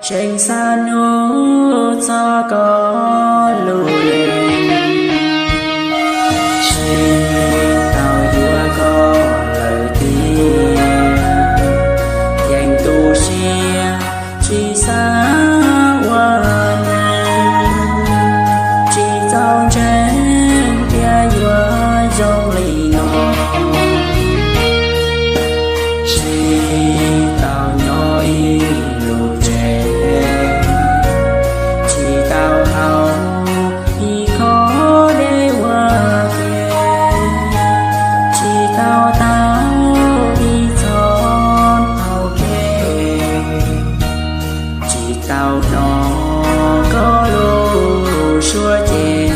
Tseem xav hnub txog koj lub neej, tsis tau yuav koj lawm tiag. Yeej tu siab tsis xav ua neej, tsis txaus ntseeg tias yuav zoo li no. Tsis tau nyob ib lub tsev, tsis tau haus ib khob dej ua ke, tsis tau taug ib txoj hau kev, tsis tau hnov koj lub suab ceg.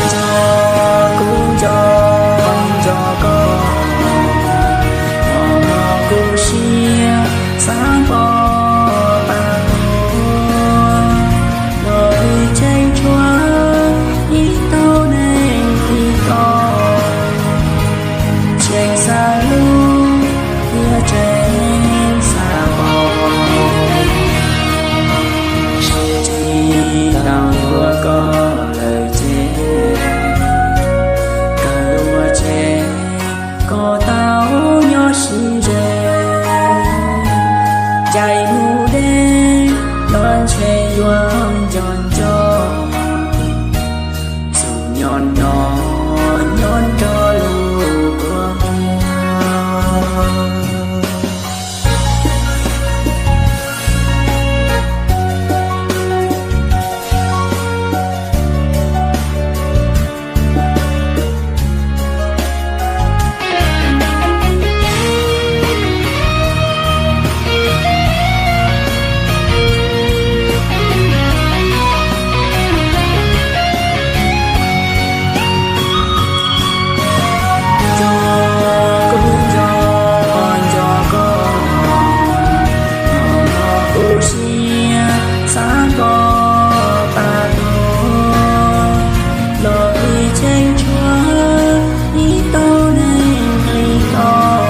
Nco kuv nco, nco koj, hmo no kuv siab xav npau pab koj, los wb tseem tshuav ib tug neeg li koj, tseem xav hlub thiab tseem xav pom, tsis tau yuav koj lawm ces, kawg ua tseg koj tau nyob sib ze, ncaim mus deb los ntshe yuav nco nco, txuas nyob no nyob nrog lub kua muag. Nco kuv nco, nco koj, hmo no kuv siab xav npau pab koj, los wb tseem tshuav ib tug neeg li koj,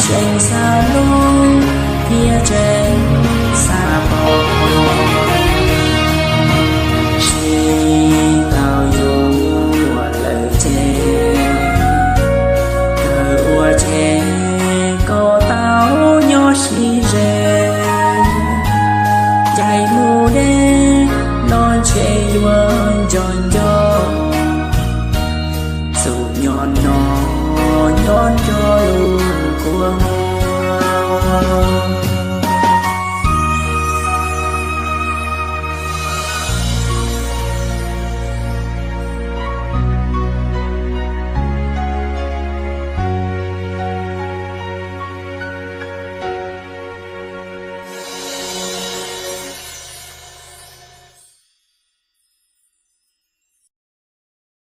tseem xav hlub thiab tseem xav pom, tsis tau yuav lawm ces, kawg ua tseg koj tau nyob sib ze, ncaim mus deb los ntshe yuav nco nco, txuas nyob no nyob nrog lub kua muag.